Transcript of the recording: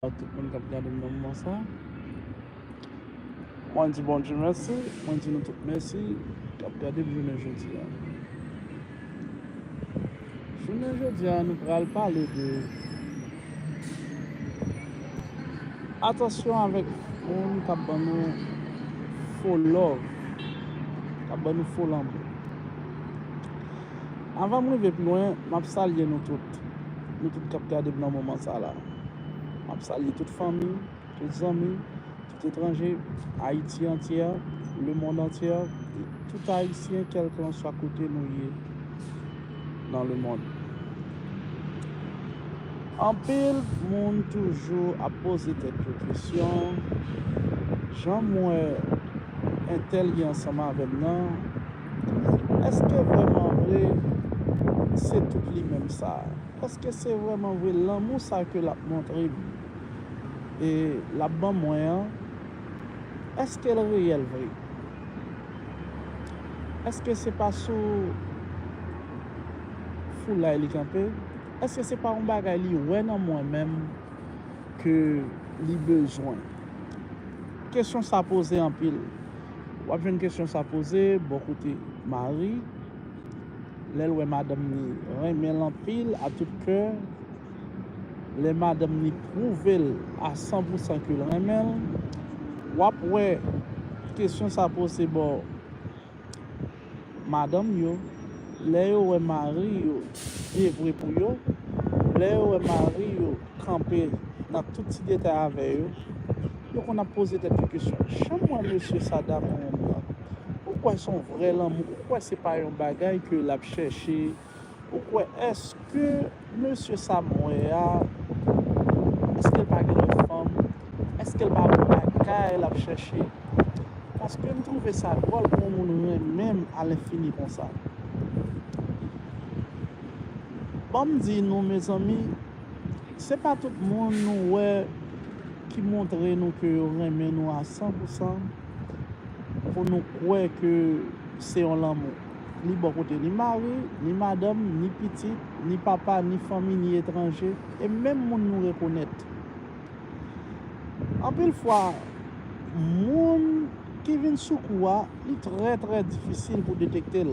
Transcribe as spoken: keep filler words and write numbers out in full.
Tout moun k ap gade m nan moman sa. Mwen di Bondye mèsi, mwen di nou tout mèsi k ap gade m jounen jodi a. Jounen jodi a, nou pral pale de atansyon avèk moun k ap ban nou fo love, k ap ban nou fo lanmou. Anvan m rive pi lwen, m ap salye nou tout. Nou tout k ap gade m nan moman sa la. M ap salye tout fanmi, tout zanmi, tout etranje, Ayiti antyè, lemonn antyè, e tout Ayisyen, kèlkanswa kote nou ye nan lemonn. Anpil moun toujou ap poze tèt yo kesyon, jan m wè entèl ye ansanm avè m nan, èske vrèman vre se tout li menm sa? Èske se vrèman vre lanmou sa ke l ap montre m? E l ap ban mwen an, èske l reyèl vre? Èske se pa sou foulay li kanpe? Èske se pa yon bagay li wè nan mwen menm ke li bezwen? Kesyon sa poze anpil. W ap jwenn kesyon sa poze bò kote mari, lè l wè madanm ni renmen l anpil a tout kè, lè madanm ni pwouve l a san pou san ke l renmen l, w ap wè kesyon sa poze bò madanm yo, lè yo wè mari yo devwe pou yo, lè yo wè mari yo kanpe nan tout ti detay avè yo, yo konn ap poze tèt yo kesyon, jan m wè mesye sa damou m nan? Ou kwè se yon vrè lanmou? Ou kwè se pa yon bagay ke l ap chèche? Ou kwè, èske mesye sa m wè a, èske l pa gen lòt fanm? Èske l pa gon bagay l ap chèche? Paske m twouve sa dwòl pou yon moun renmen m alenfini konsa. Ban m di nou, mezanmi, se pa tout moun nou wè ki montre nou ke yo renmen nou a san pou san pou nou kwè ke se yon lanmou. Li bò kote ni mari, ni madanm, ni pitit, ni papa, ni fanmi, ni etranje, e menm moun nou rekonèt. Anpil fwa, moun ki vin sou kou a, li trè, trè difisil pou detekte l.